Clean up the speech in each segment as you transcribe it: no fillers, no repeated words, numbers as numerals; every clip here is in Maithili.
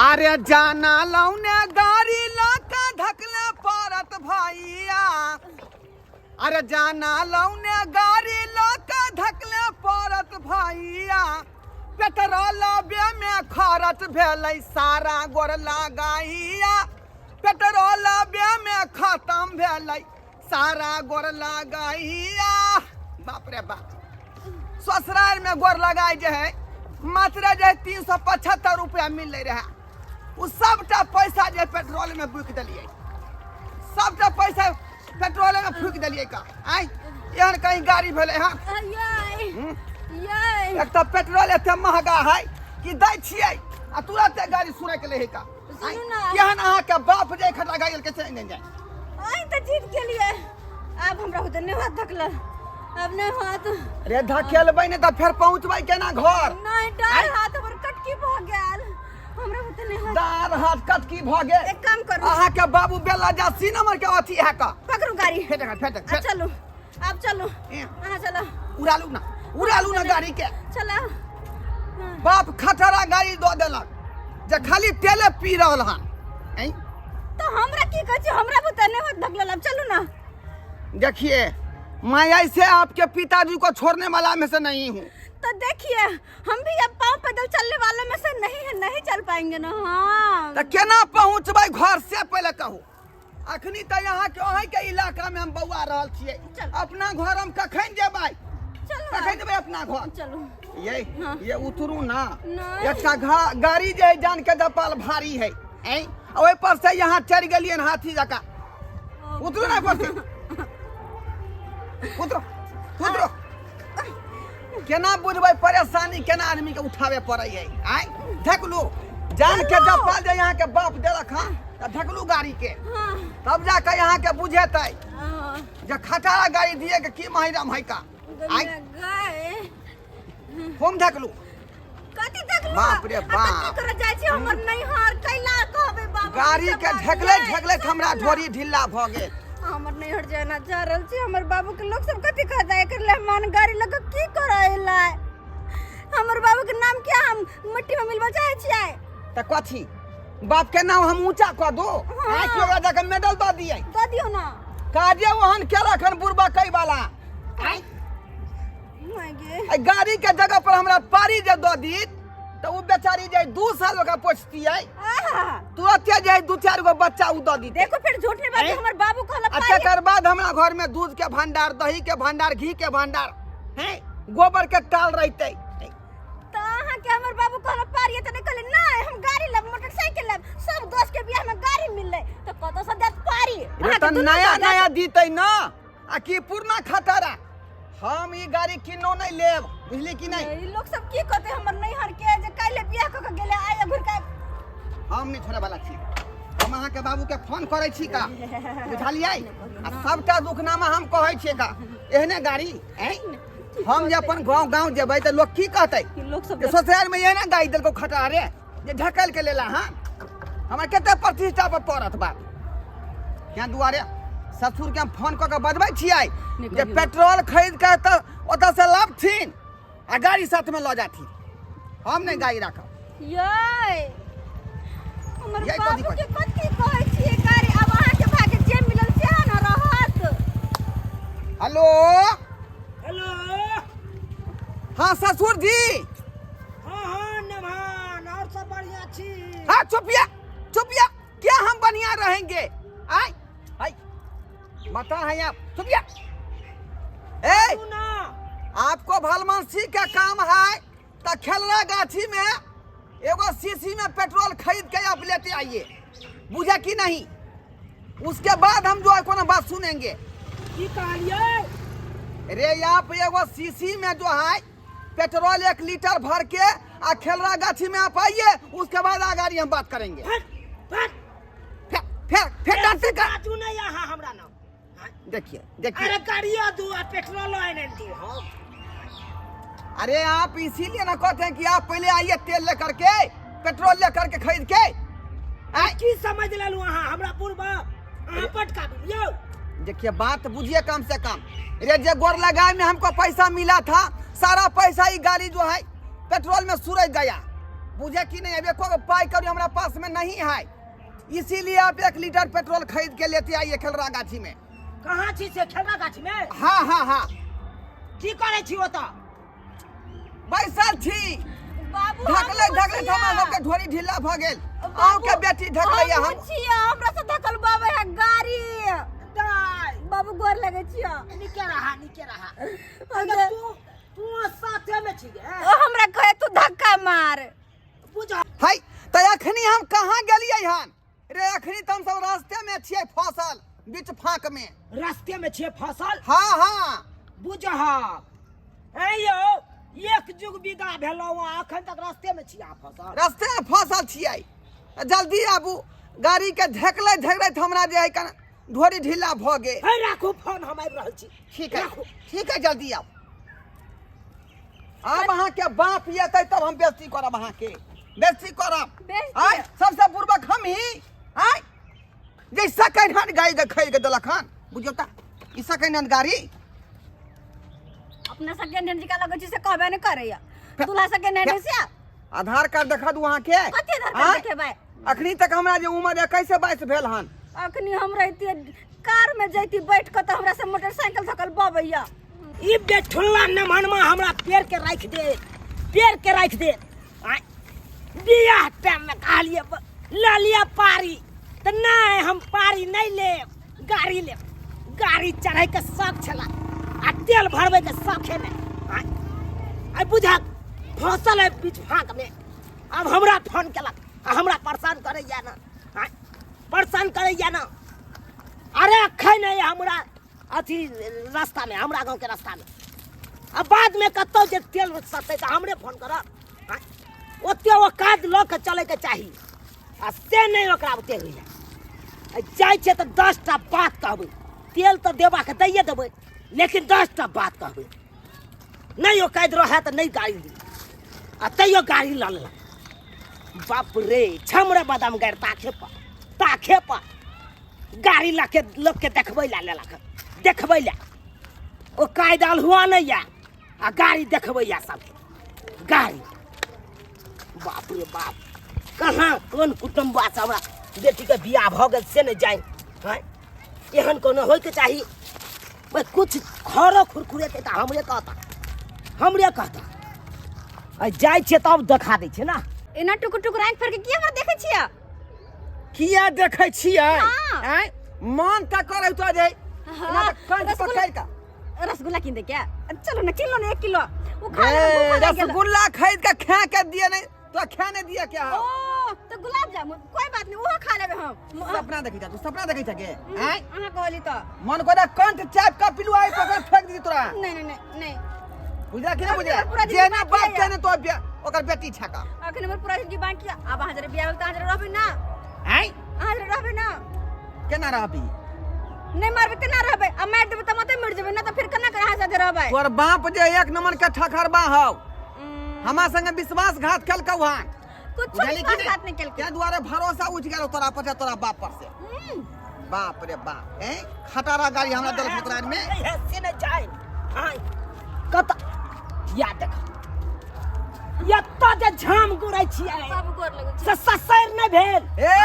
अरे जाना लौने गाड़ी लऽ धकले पड़त भैया। अरे जाना लौने गाड़ी लऽ धकले पड़त भैया। पेट्रोल में खर्च भेलै सारा गोर लगाइया। पेट्रोल में खत्म भेलै सारा गोर लगाइया। बाप रे बाप, ससुराल में गोर लगाए जे है मात्र जे 375 रुपया मिल रहे, उ सबटा पैसा जे पेट्रोल में बुक दिलिए, सबटा पैसा पेट्रोल में फूक दिलिए का। आय एहन कहीं गाड़ी भेलै हँ? एक तऽ पेट्रोल एते महगा है कि दै छियै आ तुरंते गाड़ी सुनैके ले है का। सुनू ना। केहन अहाँके बाप जे खटा गाड़ी के चलि जाय। अहीं तऽ जीत गेलियै, आब हमरा होते नहि हाथ धकल, आब नहि हाथ। रे धकेलबै नहि तऽ फेर पहुँचबै केना घर? नहि, डार हाथ हमर कटकी भऽ गेल, हमरा होते नहि हाथ। डार हाथ कटकी भऽ गेल। एक काम करू, अहाँके बाबू बेला जा सी नंबर के अथी है का। पकड़ू गाड़ी। फेट फेट। आ चलू, आब चलू। ए। अहाँ चलो। उड़ालू ना, उड़ालू ना गाड़ी के। चलो। बाप खतरा गाड़ी दऽ देलक जे खाली तेले पी रहल हन। ऐं? तो हमरा की कहै छी, हमरा बुते नहि होत धकलल, आब चलू ना। देखिए, मैं ऐसे आपके पिताजी को छोड़ने वाला में से नहीं हूँ। तो देखिए, हम भी अब पाँव पैदल चलने वालों में से नहीं है, नहीं चल पाएंगे ना। हाँ। तो केना पहुँचबै घर से पहले कहू। अखनी तऽ यहाँ के अहीं के इलाका में हम बौआ रहल छियै। चल। अपना घर हम कखन जेबै? चलू। कखन जेबै अपना घर? चलू। ये हाँ। ये उतरू ना। नहीं। एकटा गाड़ी जे है जान के दपाल भारी है, ऐं? आ ओहि पर से यहाँ चढ़ि गेलियन हाथी जकाँ। उतरू ना पर से, उतरो उतरो। केना बुझबै परेशानी केना आदमी के उठावे पड़ै है? आय ढकलू जान के चलू। जपाल जे यहाँ के बाप देलक हन तऽ ढकलू गाड़ी के। हाँ। तब जाके यहाँ के बुझेतै हाँ। जे खटारा गाड़ी दिए के की महिरम है का। आय। गए। हम ढकलू। कथी देखलू? बाप रे आ कथी बाप। करऽ जाइ छी हमर नैहर? कैला कहबै बाबू? गाड़ी सब के बात ढकले नहि। ढकले हमरा ढोरी ढिल्ला भऽ गेल। हमर नैहर जाना जा रहल छी, हमर बाबू के लोग सब कथी कहता? एकर मेहमान गाड़ी लऽ कऽ की करऽ एलै? हमर बाबू के नाम क्या हम मिट्टी में मिलबऽ चाहै छियै? तऽ कथी बाप के नाम हम ऊंचा कऽ दू? हाँ। आँखि ओकरा जाके मेडल दऽ दियै। दऽ दियौ ना। काजे ओहन केलक हन बुढ़बा कई वाला। आँय? माय गे। एहि गाड़ी के जगह पर हमरा पारी जे दऽ दीत तऽ उ बेचारी जे 2 साल ओकरा पोछतियै, आहा। तुरते जे 2-4 गो बच्चा उ दऽ दीतै। देखो फिर झूठ नहीं बाजू, ऐं? हमर बाबू कहलक आ पारी। तकर बाद हमरा घर में दूध के भंडार, दही के भंडार, घी के भंडार, हैं, गोबर के टाल रहतै। तऽ अहाँके हमर बाबू कहलक पारी, तऽ नहि कहले नहि हम गाड़ी लेब, मोटरसाइकिल लेब, सब दोस्त के बियाह में गाड़ी मिललै तऽ कतऽ से देत पारी? रे अहाँके तऽ दुनू नया दऽ देत। नया दीतै ना आ कि पुरना खतरा? हम ई गाड़ी किनो नहीं लेब, बुझली कि नहीं? ई लोग सब की कहते हमर नैहर के जे काल्हि बियाह कऽ के गेलै आइ घुरि के? हम नहीं छोड़े वाला छी। हम अहाँके बाबू के फोन करै छी का, बुझलियै? आ सबटा दुखनामा हम कहै छियै का। एहने गाड़ी ऐं? हम जे अपन गाँव गाँव जेबै तऽ लोग की कहतै? ई लोग सब जे ससुराल में एहने गाड़ी देलकौ खटा रे जे ढकल के लेला। हाँ, हमरा कते प्रतिष्ठा पर पड़त बात। यहाँ दुआरे ससुर के हम फोन कऽ के बजबै छियै नहि जे कहियौ। पेट्रोल खरीद के तऽ ओतऽ से लाबथिन आ गाड़ी साथ में लऽ जाथिन। हम नहि गाड़ी राखब। यै हमर यै, कथी बाबू कहै के कथी कहै छियै गाड़ी? आब अहाँके भाग्य जे मिलल सएह ने रहत। हेलो। हेलो। हाँ ससुर जी। हाँ हाँ नमन, और सब बढ़िया छी? हाँ, चुपिया चुपिया, क्या हम बढ़िया रहेंगे? आय आय बता है आप, चुपिया। ए सुनू ना। आपको भलमानसी का काम है तो खेलरा गाछी में एगो शीशी में पेट्रोल खरीद के आप लेते आइए, बुझे कि नहीं? उसके बाद हम जो है कोनो बात सुनेंगे। की कहलियै? रे आप एगो शीशी में जो है पेट्रोल 1 लीटर भर के आ खेलरा गाछी में आप आइए, उसके बाद आगाड़ी हम बात करेंगे। फट फट। फिर फिर फिर डांटे का बाजू नहीं यहाँ हमरा नाम। देखिए देखिए। अरे गाड़ियो दू आ पेट्रोलो आने दू। हाँ। अरे आप इसीलिए ना कहते हैं कि आप पहले आइए तेल लेकर के, पेट्रोल लेकर के खरीद के। आय। की समझ लेलू अहाँ हमरा पूर्व? अहाँ पटका यौ। देखिए बात बुझिए कम से कम। रे जे गोर लगाए में हमको पैसा मिला था, सारा पैसा ये गाड़ी जो है पेट्रोल में सुरक गया। बुझे कि नहीं, अब एको गो पाई कौड़ी हमरा पास में नहीं है, इसीलिए आप 1 लीटर पेट्रोल खरीद के लेते आइए खेलरा गाछी में। कहाँ छी से खेलरा गाछी में? हाँ हाँ हाँ। की करै छी ओतऽ? बैसल छी। बाबू, हम ढकले ढकले छियै। हमरा सबके ढोरी ढीला भऽ गेल। बाबू, अहूँके बेटी ढकलैया। हम छियै, हमरा से धकल बाबे है गाड़ी। दाइ बाबू, गोर लगै छियै। निके रहा, निके रहा। अगे- तू तू साथे में छी गे? ओ हमरा कहे तू धक्का मार। बुझ है तऽ अखनी हम कहाँ गेलियै हन रे? अखनी तऽ हम सब रास्ते में छियै फसल बीच फाँक में। रास्ते में छियै फसल? हाँ हाँ। बुझहक ऐ यौ, एक जुग विदा भेलहुँ आ अखन तक रास्ते में छी अहाँ फसल। रास्ते में फसल छियै, जल्दी आबू। गाड़ी के ढेकलैत ढेकलैत हमरा जे है कन ढोरी ढीला भऽ गेल। हे राखू फोन, हम आबि रहल छी। ठीक है। राखू। ठीक है, जल्दी आउ। आब अहाँके बाप एतै तब हम बेइज्जती करब, अहाँके बेइज्जती करब। बेइज्जती? आय सबसे पूर्वक हम ही आय जे सेकेंड हैंड गाड़ी के खरीद के देलक हन। बुझियौ तऽ ई सेकेंड हैंड गाड़ी। अपना सेकेंड हैंड जिका लगै छै से कहबे नहि करैया। दूल्हा सेकेंड हैंड से। आधार कार्ड देखा दू अहाँके। कथी आधार कार्ड आँय? देखेबै? अखनी तक हमरा जे उम्र 21 22 भेल हन। अखनी हम रहितियै कार में जैती बैठ के तऽ हमरा से मोटरसाइकिल धकल बबैया। ई बेठुल्ला नमहनमा हमरा पेड़ के राखि दे, पेड़ के राखि दे। आँय, बियाह टाइम में कहलिए लऽ लिअ पारी, तऽ नहि, हम पारी नहि लेब, गाड़ी लेब। गाड़ी चढ़ै के शौक छला आ तेल भरबै के शौखे नहि। आँय, आइ बुझक फसल है बीच फाँक में। आब हमरा फोन केलक आ हमरा परेशान करैया ना। आँय, परेशान करैया ना। अरे अखन नहि हमरा अथी रास्ता में, हमरा गाँव के रास्ता में, आ बाद में कतौ जे तेल सस्ते तऽ हमरे फोन करत। आँय, ओते औकात लऽ के चलैके चाही आ से नहि ओकरा ओते होइए। आ जाइ छियै तऽ 10टा बात कहबै, तेल तऽ देबाक दैए देबै, लेकिन 10टा बात कहबै। नहि औकात रहए तऽ नहि गाड़ी दी, आ तैयो गाड़ी लऽ लेलक। बाप रे, छमरे बादाम गाड़ि ताखे पर, ताखे पर गाड़ी लऽ के लोकके देखबै लए लेलक, देखबै लए। ओ कायदा हुआ नहि यऽ आ गाड़ी देखबै यऽ सबके गाड़ी। बाप रे बाप, कहाँ कोन कुटुम्बा से हमरा बेटीके बियाह भऽ गेल से नहि जानि। हँ, एहन कोनो होइके चाही? भाई कुछ खरो खुरखुरेतै तऽ हमरे कहता, हमरे कहता। आ जाइ छियै तब देखा दै छियै ना। एना टुकुर टुकुर आँखि फाड़ि के की हमरा देखै छियै? किया देखै छियै? हाँ। आँय, मन तऽ करै तो जे एना तऽ कंठ रसगुल्ला- पकड़ि कऽ। रसगुल्ला कीन दे क्या? चलो ना, किन लो ना 1 किलो, वो खा लेबै, ए, भूख लागि गेल। रसगुल्ला खरीद के खा के दिए नहीं तो खा नहीं दिया क्या? ओ तो गुलाब जामुन कोई बात नहीं, वो खा लेबै हम। सपना देखै छा तू? सपना देखै छा के? आँय, अहाँ कहली तऽ मन कोदा कंठ चाप के पिलुआई पकड़ फेंक दी तोरा। नहीं नहीं नहीं नहीं। बुझला कि नहीं बुझला? अखन पूरा जे जिंदगी ना बाकी बाप है। के ने तो ओकर बेटी छका। अखन हमर पूरा जिंदगी बाकी है। आब अहाँ जरे बियाह भेल तऽ अहाँ जरे रहबै ना? आँय, अहाँ जरे रहबै ना? केना रहबी? नहीं मारबै केना रहबै? आ मारि देबै तऽ मते मरि जेबै ना, तऽ फिर केना के अहाँ साथे रहबै? तोर बाप जे एक नंबर के ठखरबा हौ, हमरा संगे विश्वासघात केलकौ हन। कुछ बुझली कि विश्वासघात नहीं केलकै। ताहि दुआरे भरोसा उठि गेल तोरा पर से तोरा बाप पर से। बाप रे बाप, ए खटारा गाड़ी हमरा देलक ससुराल में। है से नहि जानि। आँय, कतऽ या देख, एतऽ जे झाम गुरै छियै बाबू, गोर लगै छी। से ससैर नहि भेल। ए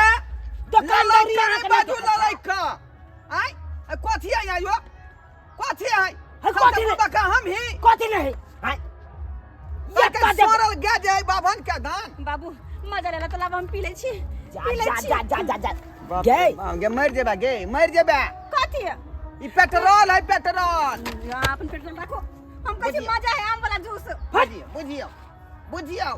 दोकानदारी ललैका अहाँके नहि नहि बाजू। देखत। ललैका आय, ए, कथी है यो? कथी है? है, कथी नहीं? बका हम ही कथी नहि? आँय, एतऽ जे सड़ल गै जे है बाभन के धान। बाबू, मजा लेला तऽ लाब, हम पी लै छी। जा पी लै जा छी। जा जा जा जा बाप गे रे बाप, गे मरि जेबा, गे मरि जेबा। कथी है? ई पेट्रोल है, पेट्रोल। यहाँ अपन पेट्रोल राखो, हम कहै छी बुझियौ। मजा है आम वाला जूस। बुझियौ, बुझियौ, बुझियौ।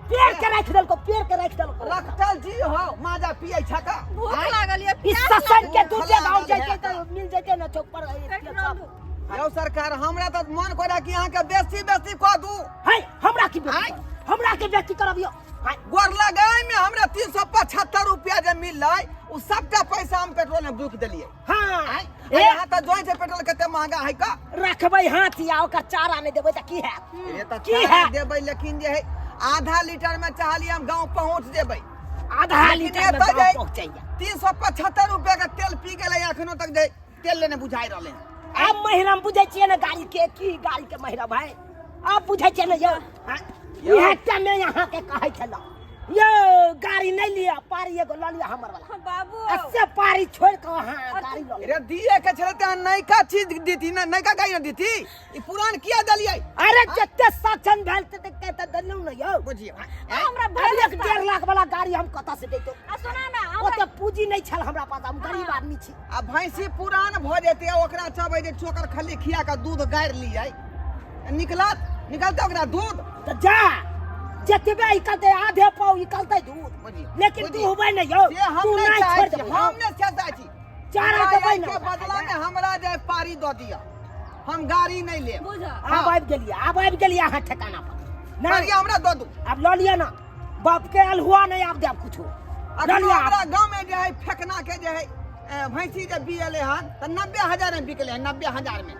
पेड़ के राखि देलको, पेड़ के राखि देलको। रखतल जी हो माजा पियै छका। भूख लागल ये, ई प्यास ससैर के लागल। दू भूख गाँव लागल जैते है। तऽ मिल जैते ने चौक पर ए, पेट्रोल सब। दू। यौ सरकार, हमरा तऽ मन करे कि अहाँके बेसी बेसी कऽ दू। है, हमरा की बेइज्जती आँय? करब? हमरा के बेइज्जती करब यौ? आँय, गोर लगाय में हमरा 375 रुपया जे मिललै ओ सबटा पैसा हम पेट्रोल में बुक देलियै। हाँ। आँय, ए, यहाँ तऽ जोइ छै पेट्रोल कते महंगा है का। रखबै हाथ या ओकर चारा नहि देबै तऽ की हैत? रे तऽ की चारा हैत? देबै, लेकिन जे है आधा लीटर में चाहलियै हम गाँव पहुँच जेबै। आधा लेकिन लीटर में एतऽ गाँव जे पहुँचैया। 375 रुपया के तेल पी गेलै, एखनो तक जे तेल लेने बुझाइ रहलै हन। आब महिरम बुझै छियै ने गाड़ी के की गाड़ी के महिरम है, आब बुझै छियै ने यौ? हाँ? यौ। इएह टाइम में अहाँके कहै छलहुँ। यो गाड़ी नहीं लिया, पारी एगो ल लिया हमर वाला। हाँ, बाबू। से पारी छोड़ के हाँ गाड़ी ल लिया। रे दिए के छले त नयका चीज दीती ना, नयका गाड़ी ना दीती, ई पुरान किया देलियै? अरे जते सक्षम भेल तते के त देलहुँ न यौ। बुझियौ। हमरा अब भेल एक 1.5 लाख वाला गाड़ी हम कतऽ से दैतहुँ? आ सुना ना, हमरा ओते पूंजी नहीं छल हमरा पास, हम गरीब आदमी छी। आ भैंसी पुरान भऽ जेतै, ओकरा चबै जे चोकर खल्ली खिया के दूध गारि लियै, निकलत निकलतै ओकरा दूध? तऽ जा जतबे निकलतै आधे पाव निकलतै दूध, बुझियौ, लेकिन बुझियौ। दुहबै नहि यौ। से हम तू नहि नहि चाहै छोड़ि छी, देबै। हम नहि से चाहै छी। चारा हमरा देबै एहिके ने बदला मे हमरा जे पारी दऽ दिअ, हम गाड़ी नहि लेब। बुझ। आब आबि गेलियै, आब आबि गेलियै अहाँ ठेकाना पर। नहि पारी हमरा दऽ दू। आब लऽ लिअ ने, बाप के अलहुआ नहि आब देब कुछो। लऽ अखनो लिअ हमरा आब। गाँव में जे है फेकना के जे है भैंसी जे बियले हन तऽ 90,000 में बिकले हन, 90,000 में।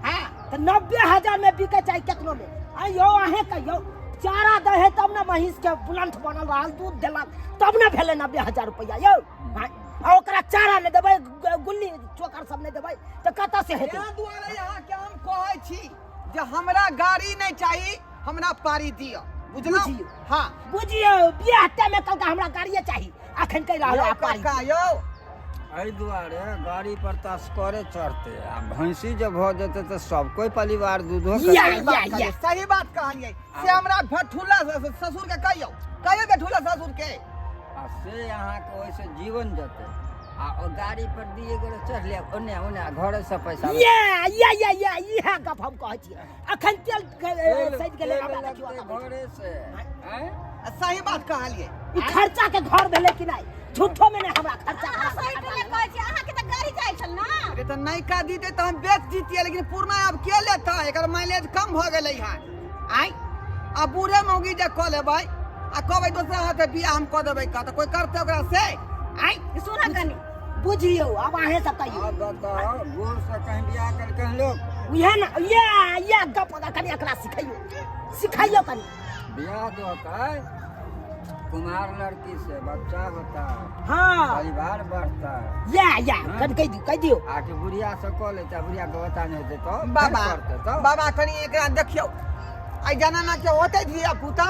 हाँ। तऽ 90,000 में बिके चाहे केतनो में। आइयो अहें कहियौ, चारा दै है तब ने महींस के बुलंद बनल रहल, दूध देलक तब ने भेलै 90,000 रुपैआ यौ। हाँ, आ ओकरा चारा नहि देबै, गुल्ली चोकर सब नहि देबै तऽ कतऽ से हेतै? एहि दुआरे अहाँके हम कहै छी जे हमरा गाड़ी नहि चाही, हमरा पारी दिअ, बुझलहुँ? बुझियौ। हाँ। बुझियौ, बियाह टाइम में कहलकै हमरा गाड़िए चाही, अखन कहि रहल यौ है पारी। काका यौ, एहि दुआरे गाड़ी पर तऽ असगरे चढ़तै, आ भैंसी जे भऽ जेतै तऽ सब कोइ परिवार दूधो के या, सही बात या, कहलियै, या। सही बात कहलियै। से हमरा भठुला ससुर के कहियौ, कहियौ बेठुला ससुर के। आ से अहाँके ओहिसँ जीवन जेतै, आ ओ गाड़ी पर दिए गोरे चढ़ लिअ ओने ओने आ घरे से पैसा या या या या, इएह गप हम कहै छियै। अखन तेल तेल सैद गेलै तेल हमरा देखियौ लगतै एतऽ। घरे से आँय? आ सही बात कहलियै। ई खर्चा के घर भेलै कि नहि? झूठो में नहि हमरा खर्चा अहाँ सही कहले कहै छी, अहाँके तऽ गाड़ी जाइ छल ना। अरे तऽ नयका दीते तऽ हम बेच जीतियै, लेकिन पुरना आब के लेतै? एकर माइलेज कम भऽ गेलै हन। आँय, आ बूढ़े मौगी जे कऽ लेबै आ कहबै दोसरा हाथे बियाह हम कऽ देबै कऽ, तऽ कोइ करतै ओकरा से? आँय। सुनऽ कनी। बुझियौ, आब अहें सब कहियौ। आब बताउ, बूढ़ से कहीं बियाह केलकै हन लोक? उएह ने, इएह इएह गप कनि एकरा सिखैयौ, सिखैयौ कनि। बियाह जो होता है कुमार लड़की से, बच्चा होता है, हाँ, परिवार बढ़ता है। या या, कनि कहि दियौ, कहि दियौ। आके बुढ़िया से कऽ लेतै, बुढ़िया के बच्चा नहि हेतै तऽ फेर बाबा करतै तऽ। बाबा कनि एकरा देखियौ, एहि जमाना के होतै धिया पुता?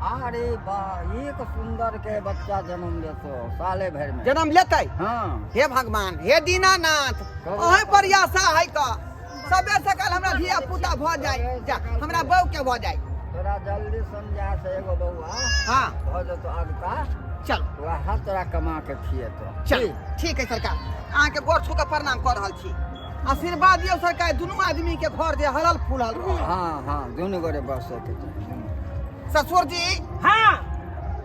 अरे वाह, एक सुंदर के बच्चा जन्म लेतो साले भर में। जन्म लेतै? हाँ। हे भगवान, हे दीनानाथ, अहीं पर आशा है का सबे सकाल हमरा धिया पुता भऽ जाय, जा हमरा बहू के भऽ जाय। तोरा जल्दी समझा से एगो बउआ हाँ भऽ जेतो अगता। चल वएह तोरा कमा के खिएतो। चल ठीक है सरकार, अहाँके गोर छू के प्रणाम कऽ रहल छी, आशीर्वाद दियौ सरकार, दुनू आदमी के घर जे हलल फूलल रहल। हाँ हाँ, दुनू गोरे बसे के चाही। ससुर जी। हाँ,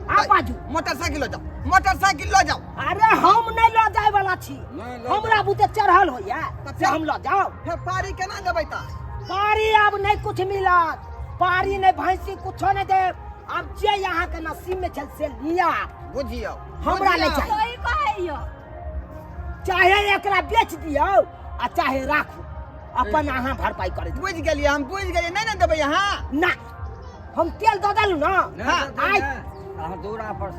आ बाजू। मोटरसाइकिल लऽ जाओ, मोटरसाइकिल लऽ जाओ। अरे हम नहीं लऽ जाय वाला छी। नहि लऽ हमरा बुते चढ़ल होइया तऽ से हम लऽ जाउ? फेर पारी केना देबै तऽ? पारी आब नहीं कुछ मिलत, पारी नहीं, भैंसी कुछो नहीं देब। आब जे यहाँ के नसीब में छल से लिया। बुझियौ। हमरा नहि बुझियौ। चाही। सही कहैयो। चाहे एकरा बेच दियौ आ चाहे राखू, अपन अहाँ भरपाई करैत। बुझि गेलियै, हम बुझि गेलियै, नहि ने देबै अहाँ? ना, हम तेल दऽ देलहुँ ना। नहि हाँ, देतै आइ ने, अहाँ दूरा पर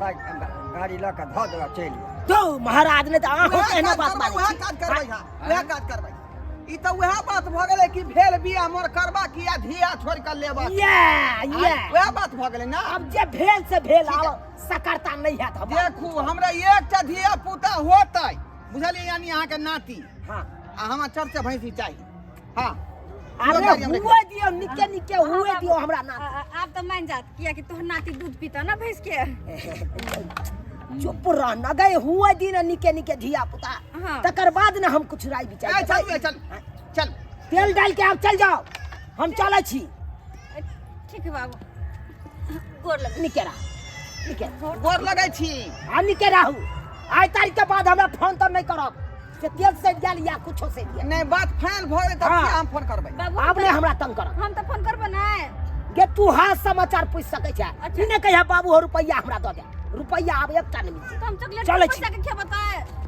गाड़ी लऽ कऽ धऽ देबा चलि जाउ। तो महाराज ने तऽ अहाँ उएह एहने काज बात करबै, मानै उएह छी। काज करबै, हाँ, उएह काज करबै। ई तऽ उएह बात भऽ गेलै कि भेल बियाह मोर करबा कि आ धिया छोड़ि कऽ लेबा। ये ये उएह बात भऽ गेलै ना। आब जे भेल से भेल, ठीक है। आब सकरता नहीं हैत हमरा। देखू, हमरा एकटा धिया पुता होतै, बुझलियै, यानी अहाँके नाती। हाँ। आ हमरा चर्चा भैंसी चाही। हाँ। अरे गाड़ी हम हुए दियौ, निके निके हुए दियौ हमरा नाती। आब तऽ मान जात, कियाकि तोहर नाती दूध पीता ना भैंस के। चुप रह न गए, हुए दिन निके निके धिया पुता। हाँ। तकर बाद ने हम कुछ राय विचार ए, देबै। चल चल चल, तेल डाल के आब चल जाओ, हम चलै छी। ठीक है बाबू, गोर लग। निके रह, निके रह। गोर लगै छी। आ निके रहू, आइ तारीख के बाद हमरा फोन तो नहीं करब से तेल से गेल या कुछो से गेल। नहि, बात फाइनल भऽ गेलै तऽ हाँ। हम फोन करबै। बाबू आब नहीं हमरा तंग करब। हम तऽ फोन करबो नहि। गे तू हाल समाचार पूछ सकै छै। अच्छा। ई नहि कहिया बाबू हो रुपैआ हमरा दऽ दे, रुपैआ आब एकटा नहि मिलतै। तऽ हम चॉकलेट चलै पैसा छी। के खेबो तऽ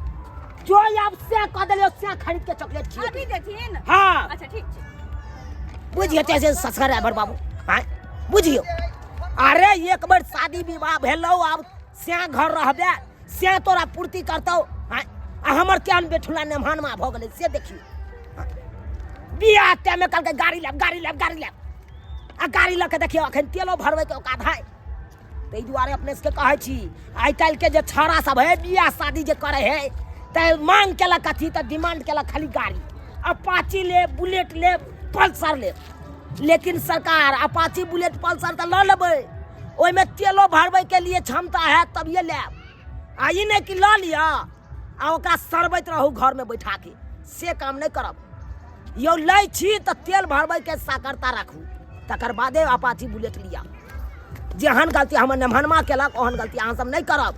जो आब से कह देलियो से खरीद के चॉकलेट खिए। अभी देथिन? हाँ। अच्छा ठीक छै। बुझियो से ससुर ड्राइवर बाबू, हाँ बुझियो। अरे एक बेर शादी विवाह भेलौ, आब से घर रहबे से तोरा पूर्ति करतौ। हाँ, आ हमर केहन बेठुला नेमहानमा भऽ गेलै से देखियो। बियाह टाइममे कहलकै गाड़ी लेब, गाड़ी लेब, गाड़ी लेब, आ गाड़ी लऽ के देखियौ अखन तेलो भरबैके औकात है। ताहि दुआरे अपने सबके कहै छी, आइ काल्हिके जे छौड़ा सब है बियाह शादी जे करै है तऽ मांग केलक अथी, तऽ डिमांड केलक खाली गाड़ी, अपाची लेब, बुलेट लेब, पल्सर लेब। लेकिन सरकार अपाची बुलेट पल्सर तऽ लऽ लेबै, ओहिमे तेलो भरबैके लिए क्षमता हैत तभिए लेब। आ ई नहि कि लऽ लिअ आ ओकरा सरबैत रहू घरमे बैठाके, से काम नहि करब यौ। लै छी तऽ तेल भरबैके साकरता राखू, तकर बादे अपाची बुलेट लिअ। जेहन गलती हमर नेमहनमा केलक ओहन गलती अहाँ सब नहि करब।